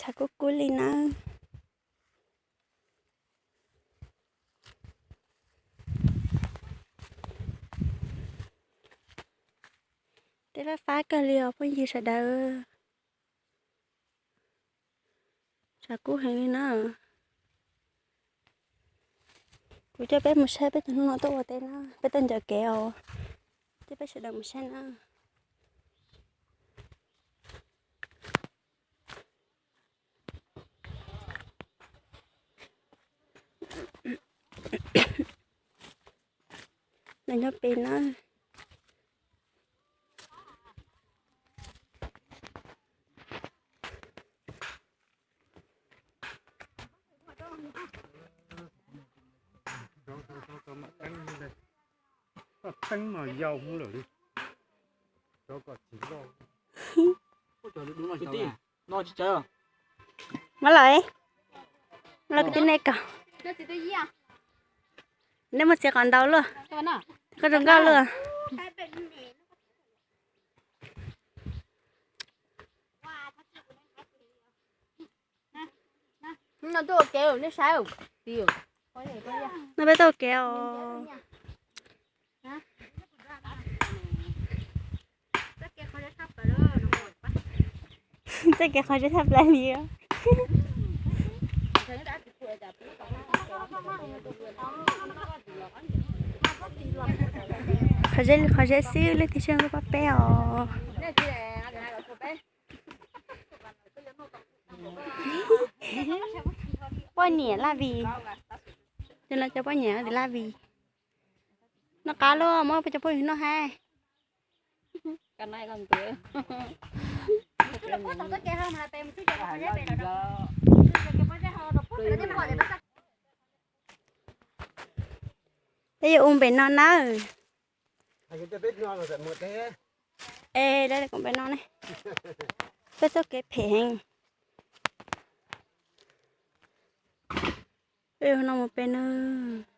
Tshav kub kub li nawb. Teb fab fab kawg li os phooj ywg sawv daws. Tshav kub heev li na. Kuv coj peb mus saib peb cov hnub no tuaj ua teb na, peb tuaj ncov kev os. Coj peb sawv daws mus saib na. Nyob pem na. Teeb mas yau lawm li. Muab los, muab los kwv tij nej kom. Nej muaj txiv qos ntau luaj, koj zoo nkauj luaj. No peb tuaj kev os. Txoj kev qhov zeb thaj plaws li. Qhov zeb li qhov zeb xwb, leej twg saib pab peb os. Poj niam Laj Vis, cov no cov poj niam Laj Vis. Noj qab luaj, muab peb cov phooj ywg noj hais. Peb yuav ua npem no nawb. Es, peb tuaj kev phem heev. Peb yuav no mus pem nawb.